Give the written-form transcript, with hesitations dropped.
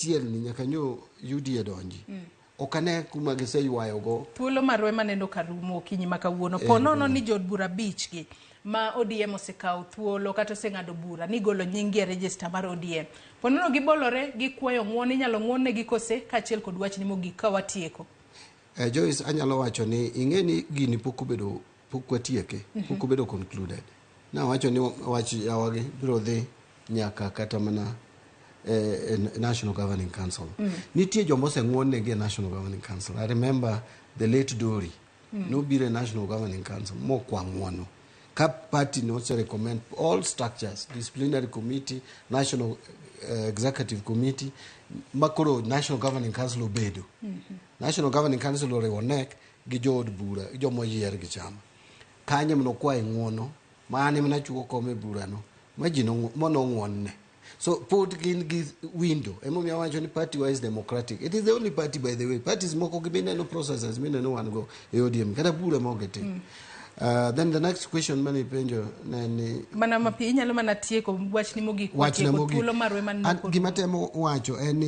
Achiel ni nyaka nyo UDA donji. Ok ane kuma giseywayogo. Thuolo marwa ema neno ka rumo okinyi ma kawuono. Po nono ni jood bura abich gi ma ODM osekawo thuolo kata oseng'ado bura ni golo nyinggi e register mar ODM. Po nono gibolore gikwayo ng'uono inyalo ng'uonnegi kose kaachiel kod wachni mogik ka watieko. Eh, Joyce anyalo wacho ni ing'e ni gini pok obedo pok watieke pok obedo concluded. Nawacho ni wach yawagi biro dhi nyaka kata mana eh, National Governing Council. Nitie joma oseng'uon negi e National Governing Council. I remember the late Dori. Nobiro e National Governing Council mokwa ng'uono. Ka party nose recommend all structures, disciplinary committee, National Executive Committee, makoro National Governing Council obedo. National Governing Council oriwo NEC gi jood bura, joma oyier gi chama. Kanyo ema nokwaye ng'uono ma an ema nachuo kom e burano ma ji nong'uonne. So pod gin gi window. Emomiyo awacho ni party wa is democratic. It is the only party by the way. Parties moko gi mineno processes mineno wan go e ODM kata bura ma ok gitim. Then the next question mane ipenjo ne ni Mana mapiyo inyalo mana tieko wachni mogik wachna watieko mogik. thuolo marwa ema neno An korumo. gima temo wacho en ni